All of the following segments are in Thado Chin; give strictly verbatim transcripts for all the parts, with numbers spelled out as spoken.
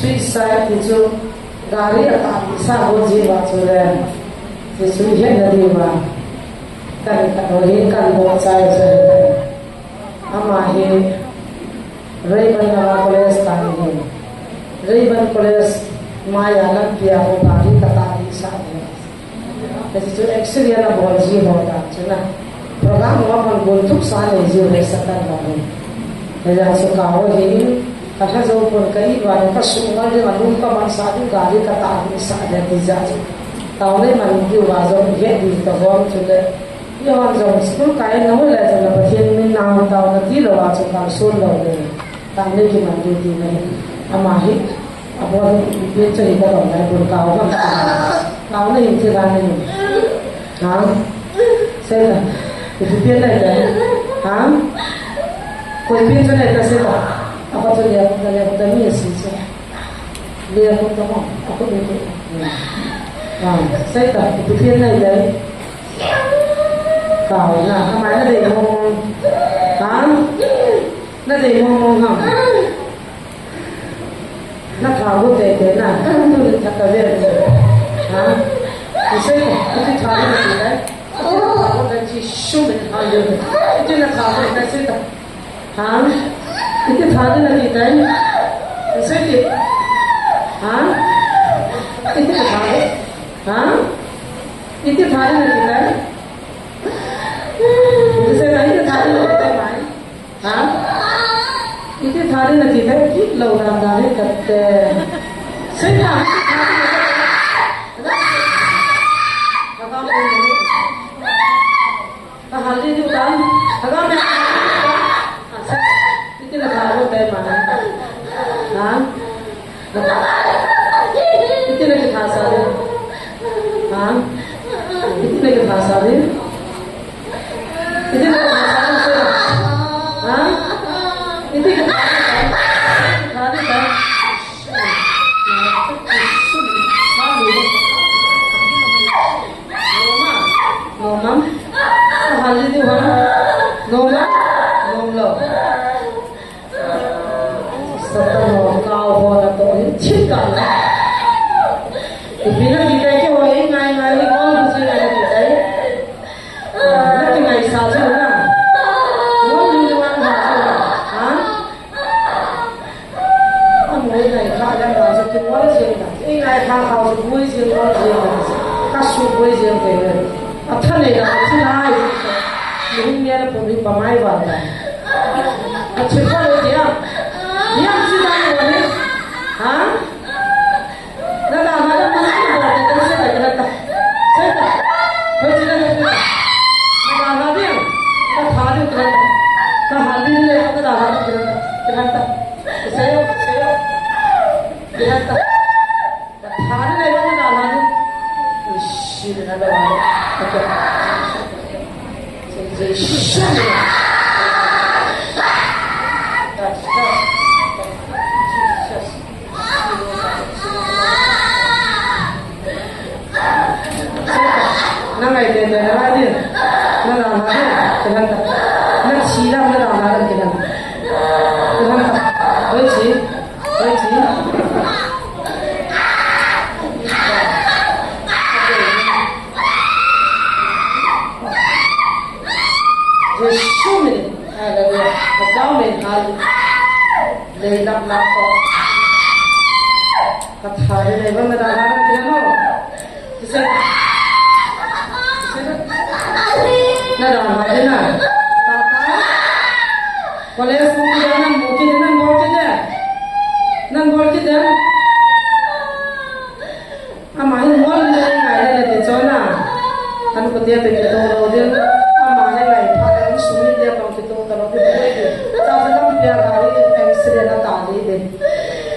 Suicide ti chu gari atah sa ho ji va chu le. Ti chu ihet na diu va. Kan ka ho hi kan bo chai chu. Ama hi Rayburn Naga College ka ni hi. Rayburn College maya lampia ho gari katah sa hi. Hichu accident abol ji ho ta chu na. Program ho aman gon thup sa nei ji ho Satan ho hi. Hijeh chun ka ho hi, ka lha jou pon ka i va ka sunga ding a lum ka man sa ding gari katah sa le ti jeh chun. Tao nei man diu va jong he di ka hom chu le. Eihon jong school kai na ho le chun Pathen min na taona ti lou a chu kalson lou le. Tao nei kiman diu ti na hi. Ama hi. Abol, ipi pen chu hi ka dong lai bun kau bang ka. Kau na hin ti dan na hin. Ha? Sei ta. Ipi pen na hi ta. Ha? Koi pen chu na hi ta sei ta. Ako chu lia, lia, lia, mi si chu. Lia ko ta mo. Ako lia ko. Ha. Sei ta. Ipi pen na hi ta. Kau na. Kamai na dei mo. Ha? Na dei mo mo ha. Na tha got tei tei na, tu ni tha ka ve. Ha? Ni sei ta, iti tha ni na ti tai. Iti na tha got na ti sum ni tha yo. Iti na tha got na sei ta. Ha? Iti tha ni na ti tai. Ni sei ti. Ha? Iti na tha got. Ha? Iti tha ni na ti tai. Ni sei ta, iti tha ni na ti tai mai. Ha? Iti tha ding nati te, kit lou dan dan hi kate. Sei ta, iti tha ding nati te. Ka hal ding nati. Ka hal ding nati. Ka hal ding nati. Iti na tha lou te ma. Ha? Iti na kitha sa ding. Ha? Iti na kitha sa ding. Iti na kitha sa ding. Ha? Iti kitha sa ding. Kitha ding sa. Nom am? Nom am? Kahal ding ham? Nom am? Nom lou. Satan ho, kau ho natoh hin chin kal. Ipi nati tai keiho hi ngai ngai hi ngol bu chin nati tai. Nati ngai sa chu na. Ngol lu lu an ha chu na. Ha? Amoi ngai kha lam ba chu kingol jing na. Ei ngai kha kau chu bui jing ngol jing na. Ka su bui jing te le. Atha nei na chu nai. Ni hung ne na pum hi pa mai ba na. Achi pa lo dia. Dia si da ni wa ni. Ha? Na da na da ma ni ba da da se da da. Se da. Ko chi da da. Na da na dia. Ka tha ni da. Ka ha ni le ka da na da. Ka da. Se yo, se yo. Ka da. Ka tha ni le ka da na ni. Ishi na da. Na ngai te te na ngai te. Na na na te. Te na ta. Na chi la na na na te na. Te na ta. Oi chi. Oi chi. Jesu min, hallelujah. Ka kau min, hallelujah. Lei lap lap ko. Ka tha de lei bang na da ha ki na mo. Kise. Kise. Na da ha de na. Tata. College mo ki de na mo ki de na mo ki de. Na mo ki de. Ama hin ngol le ngai le le te chona. Kan ko te te ke to lo de. Ama le ngai pha le sumi de tong ke to ta lo de. Ta sa lam pia gari accident na ta de de.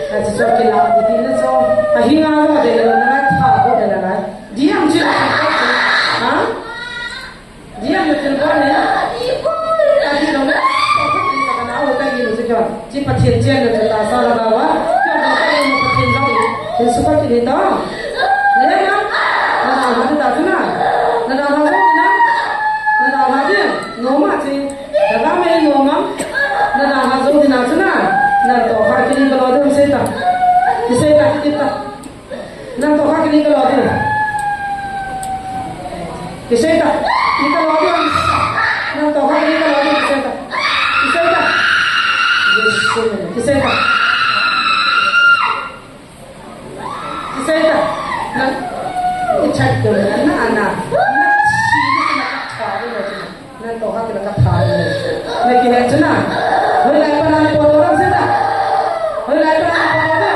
Ka chi cho ke la de de le cho. A hi nga lo de le na tha ko de na. Di am chi. Ha? Dia mo tin ko ne. Ati lo ne. Ko ti ka na o ta gi lo se ko. Chi Pathen chen lo ta sa la ba wa. Ko ta ko mo Pathen jong. Ni su pa ti ni ta. Ne na. Na na ha ta tu na. Na na ha jong na. Na na ha de. No ma chi. Na ba me no ma. Na na ha jong na tu na. Na to ha ki ni ko lo de se ta. Ki Kisei ta. Kisei ta. Na, i chat tu na, na, na. Na, si, na, na, na, na, to ha kila ka tha. Na ki he chuna. Hoilai pa na po to ram se ta. Hoilai pa na po to na.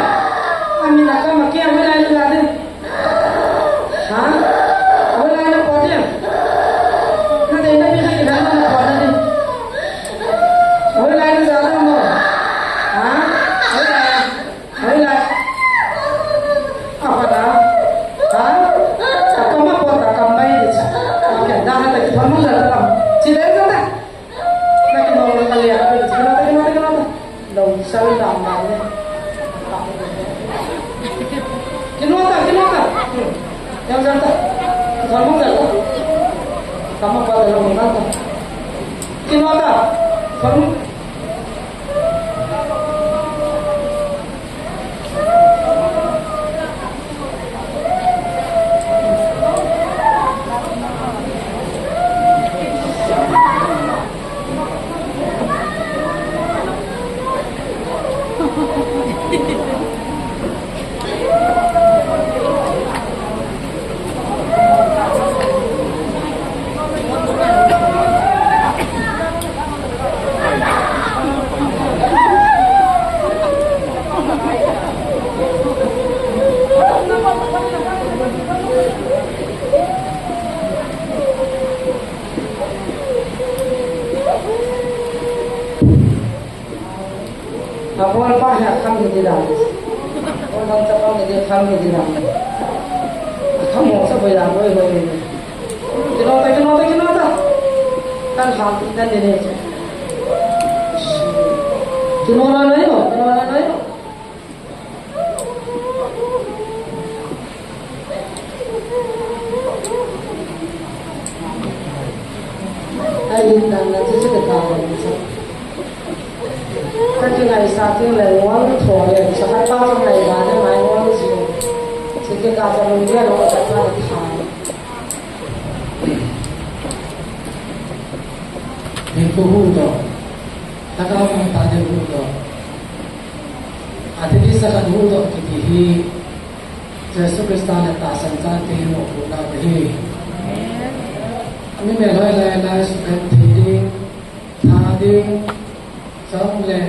Ami na ka ma ke hoilai na de. Ha? Hoilai na po de. Na de na bi na ki na na po na de. Hoilai na za na mo. Ha? Hoilai. Hoilai. Apa da? Ha? Akam apa da? Akam bai di cha. Okay, da ha da ki phamang da da. Chi da da da. Na ki mong ka le ya. Ki na da, ki na da, ki na da. Lo sal da ma ne. Ki na da, ki na da. Hmm. Yang da da. Ki phamang da da. Akam apa da lo mong da. Ki na da. Phamang. Abol pa hi akham hi ti dan. Abol dang chapang hi ti akham hi ti dan. Akham mo sa boi dan boi boi. Kino ta, kino ta, kino ta. Kan ha ti dan ni ni. Kino na na yo, kino na na yo. Ai, in dan na, chu chu ka ta, chu. Ka kingaisah ding le, ngol tho le, sa ka ta chu ngai ba, ne mai ngol ji. Chu ke ka ta mun dia lo ka ta tha. Ni ko hu to. Ta ka mun ta de hu to. Athi disa khat huhdoh kiti hi Jesu Christa le tahsan chate hi mopohna ahi. Ami melhoi lai lai suhkhen thei ding, tha ding, chule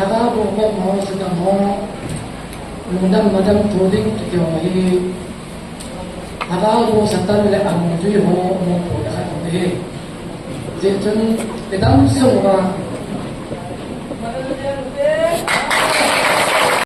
lhagao boh bep ho, sudam ho, lungdam madam tho ding kiti ho hi lhagao boh Satan le amongjui ho mopohna khat ahi. Hijeh chun idam sung uva